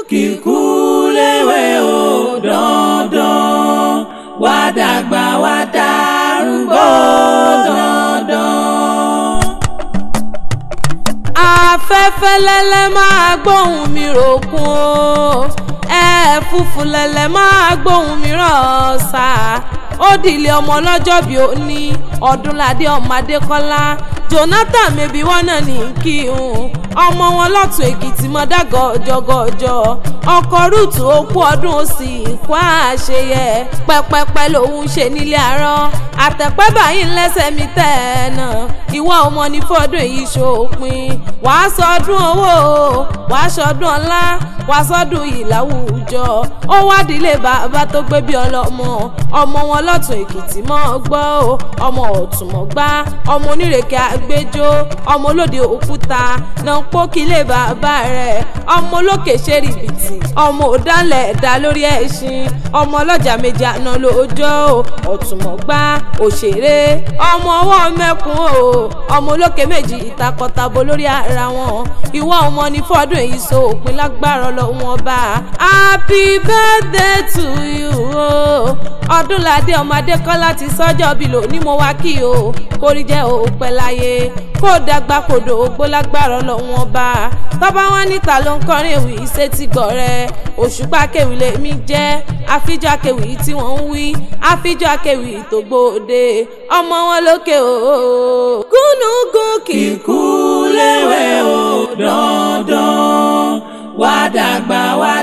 Kíkú léwe o dandan, wá dàgbà wá darúgbó dandan. Afẹ́fẹ́ lẹ́lẹ́ máa gbóhùn mi ròkun o, ẹ̀ẹ́fúfú lẹ́lẹ́ máa gbóhùn mi ràn sá. Ó dìlé ọmọ ọlọ́jọ́ bí ó ní Ọdúnládé ọmọ Adékọ́lá Jonathan mẹ́bí wọn náà ní kí n ọmọ wọn lọ́tún Èkìtì mọ́dá gọ́jọ́gọ́jọ́ ọkọ̀ rúùtù okú ọdún ó sì kó àṣeyẹ pẹ́pẹ́pẹ́ lòun ṣe nílé àárọ̀ àtẹ̀pẹ́ báyìí ńlẹ́sẹ̀ mi tẹ̀ ẹ̀ náà ìwọ ọmọ ní fọ́dún èyí ṣòpin wàá sọdún owó wàá sọdún ọlá wàá sọdún ìlàwùjọ ó wádìí lé bàbá tó gbé bí ọlọ́mọ ọmọ wọn lọ́tún Èkìtì mọ́ gbọ́ o ọmọ ọ̀túnmọ̀ gbá ọmọ onírèké àgbéjó ọmọ olóde òkúta náà ń pókílé bàbá rẹ̀ ọmọ olókè ṣe rìbìtì ọmọ òdánlẹ̀ ẹ̀dá lórí ẹṣin ọmọ ọlọ́jà méjì àná lójó o ọ̀túnmọ̀ gbá òṣèré ọmọ ọwọ́ mẹ́kun o ọmọ olókè méjì ìtakọ̀tabo lórí ara wọn ìwọ ọmọ ní fọ́dún èyí so òpin lágbára Ọlọ́run ọba. Happy birthday to you o Ọdúnládé ọmọ Adékọ́lá ti sọ́jọ́ bí lò ní mo wá kí o kórí jẹ́ òpẹ́ láyé kó dàgbà kó dògbó lágbára Ọlọ́run ọba. Tọ́ba wọn níta ló ń kọrin èwì sétí gbọ̀rẹ́ Òṣùpá kéwì lèmi jẹ́ àfijọ́ akéwì tí wọ́n ń wí àfijọ́ akéwì tó gbòde ọmọ wọn lókè o. Gúnugún Kíkú léwe o dandan, wá dàgbà wá